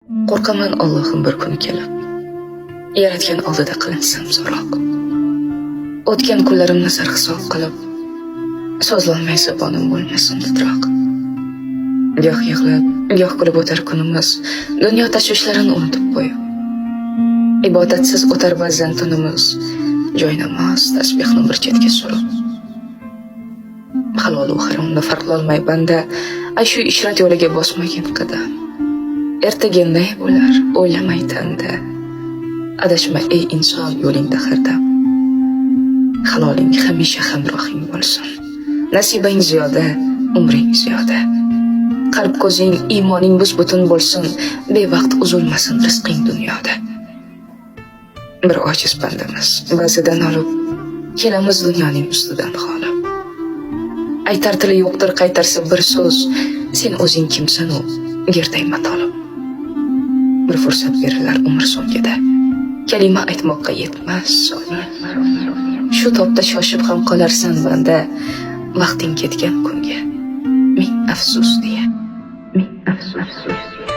Qo'rqaman, Allohim, bir kun kelib Yaratgan oldida qilinsam so'roq. O'tgan kunlarimni sarhisob qilib, so'zlolmay zabonim bo'lmasin titroq. Goh yig'lab, goh kulib o'tar kunimiz, dunyo tashvishlarini unutib qo'yib. Ibodatsiz o'tar ba'zan tunimiz, joy namoz, tasbehni bir chetga surib. Halol u haromni farqlolmay banda, ayshu ishrat yo'liga bosmagin qadam. Ertaga ne bo'lar, o'ylamay tanda. Adashma, ey inson, yo'lingda har dam. Haloling hamisha hamrohing bo'lsin. Nasibang ziyoda, umring ziyoda. Qalb ko'zing, iymoning bus-butun bo'lsin, bevaqt uzilmasin rizqing dunyoda. Bir ojiz bandamiz, ba'zidan olib, kelamiz dunyoning ustidan xoli. Aytar tili yo'qdir qaytarsa bir so'z, sen o'zing kimsan u gerday matolib. Bir fursat berilar umr so'ngida. Kalima aytmoqqa yetmas soniya. Shu topda shoshib ham qolarsan banda, vaqting ketgan kunga. Ming afsus deya. Ming afsus deya.